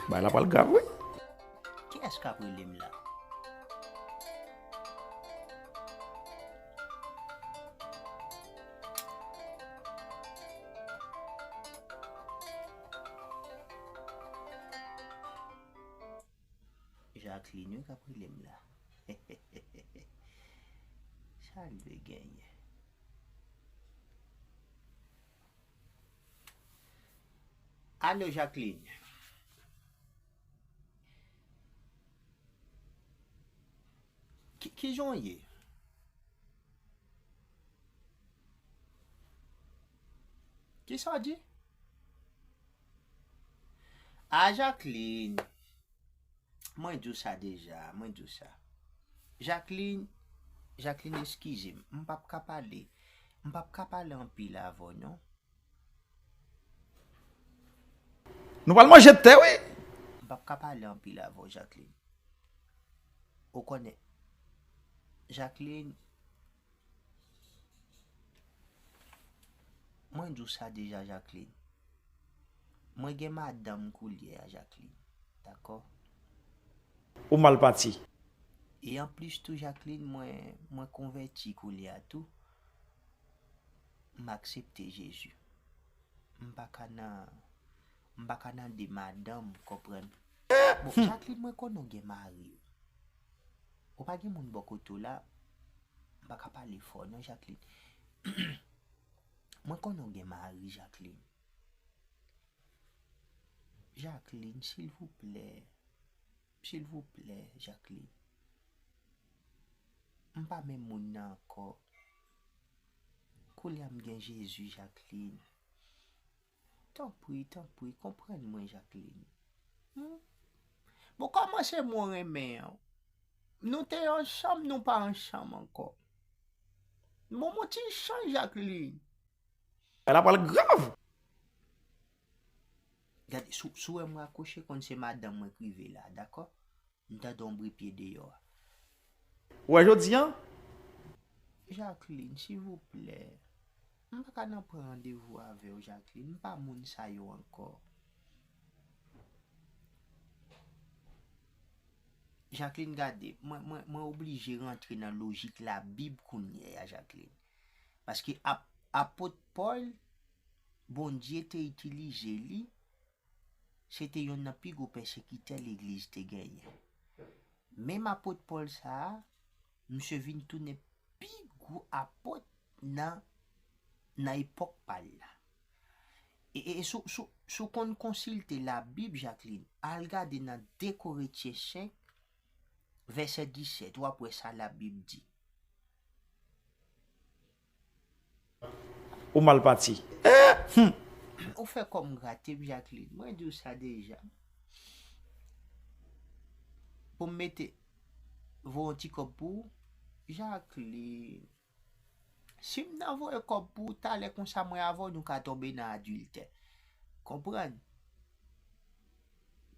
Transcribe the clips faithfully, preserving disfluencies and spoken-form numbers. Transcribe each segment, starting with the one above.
Bagay la pral grav, wi. Kiyès k ap rele m la? Jacqueline wi k ap rele m la. Sa l dwe genyen? Alo, Jacqueline. Ki, kijan w ye? Kisa w di? A, Jacqueline. Mwen di w sa deja, mwen di w sa. Jacqueline, Jacqueline, eskize m. M p ap ka pale. M p ap ka pale anpil avè w, non. Nou pral manje tè, wi. M p ap ka pale anpil avè w, Jacqueline. Ou konnen, Jacqueline, mwen di w sa deja, Jacqueline. Mwen gen madanm koulye a, Jacqueline. Dakò? Ou mal pati. E anplis tou, Jacqueline, mwen, mwen konvèti koulye a tou. M aksepte Jezi. M pa ka nan, m pa ka nan de madanm, konprann. Bon, Jacqueline, mwen konnen w gen mari. Ou pa gen moun bò kote w la. M pa ka pale fò, non, Jacqueline. Mwen konnen w gen mari, Jacqueline. Jacqueline, silvouplè. Silvouplè, Jacqueline. M pa menm moun nan ankò. Koulye a m gen Jezi, Jacqueline. Tanpri, tanpri, konprann mwen, Jacqueline. Hmm? Bon, kòman se mwen renmen an? Nou te ansanm, nou pa ansanm ankò. Bon, mon ti chanj, Jacqueline. Bagay la pral grav. Gade, si w, si w wè m rakwoche, konn se madanm mwen k rive la, dakò? M tande yon bri pye deyò a. Ou wè jodi a? Jacqueline, silvouplè. M pa ka nan pran randevou avè w, Jacqueline. M pa moun sa yo ankò. Jacqueline, gade, mwen, mwen, mwen oblije rantre nan lojik Labib kounye a, Jacqueline. Paske ap-, apot Pòl, Bondye te itilize li, se te yonn nan pi gwo pèsekitè legliz te genyen. Menm apot Pòl sa a, misye vin tounen pi gwo apot nan, nan epòk pa l la. E, e, e si w, si w, si w konn konsilte Labib, Jacqueline, al gade nan de Korentyen senk, vèsè disèt, w ap wè sa Labib di. Ou mal pati. Eh, hmm. Ou fè kò m grate m, Jacqueline. Mwen di w sa deja. Pou m mete, voye yon ti kòb pou ou. Jacqueline. Si m nan voye kòb pou ou, talè konsa mwen avè w, nou ka tonbe nan adiltè. Konprann?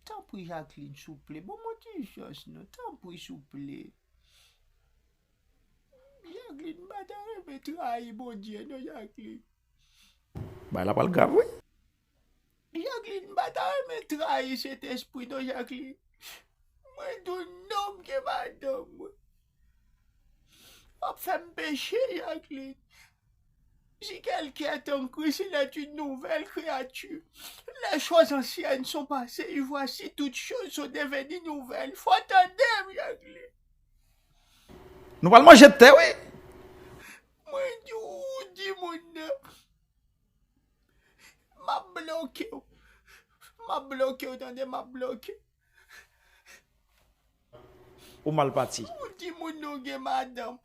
Tanpri, Jacqueline, souple. Bon, mwen ti chans, non. Tanpri, souple. Jacqueline, m pa ta renmen trayi Bondye, non, Jacqueline. Bagay la pral grav, wi. Jacqueline, m pa ta renmen trayi Sentespri, non, Jacqueline. Mwen di w non, m gen madanm mwen. W ap fè m peche, Jacqueline. Si quelqu'un est en Christ, il est une nouvelle créature. Les choses anciennes sont passées, et voici, toutes choses sont devenues nouvelles. Fò tande m, Jacqueline. Nou pral manje tè, wi. Mwen di w, ou di moun nan. M ap bloke w. M ap bloke w, tande, m ap bloke w. Ou mal pati. Ou di moun nan gen madanm.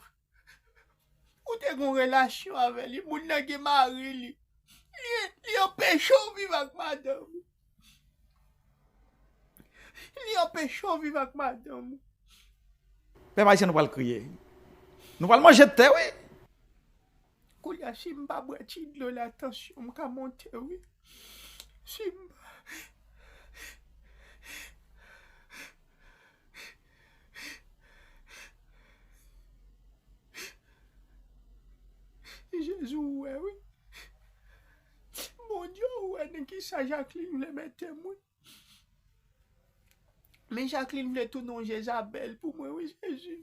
Ou te gen yon relasyon avè li, moun nan gen mari li. Li, li anpeche w viv ak madanm ou. Li anpeche w viv ak madanm ou. Pèp ayisyen, nou pral kriye. Nou pral manje tè, wi. Koulye a, si m pa bwè ti dlo la, tansyon m ka monte, wi. Si m pa Jezi, ou wè, wi. Bondye, ou wè nan kisa Jacqueline vle mete m, wi. Men Jacqueline vle tounen yon Jezabèl pou mwen, wi, Jezi.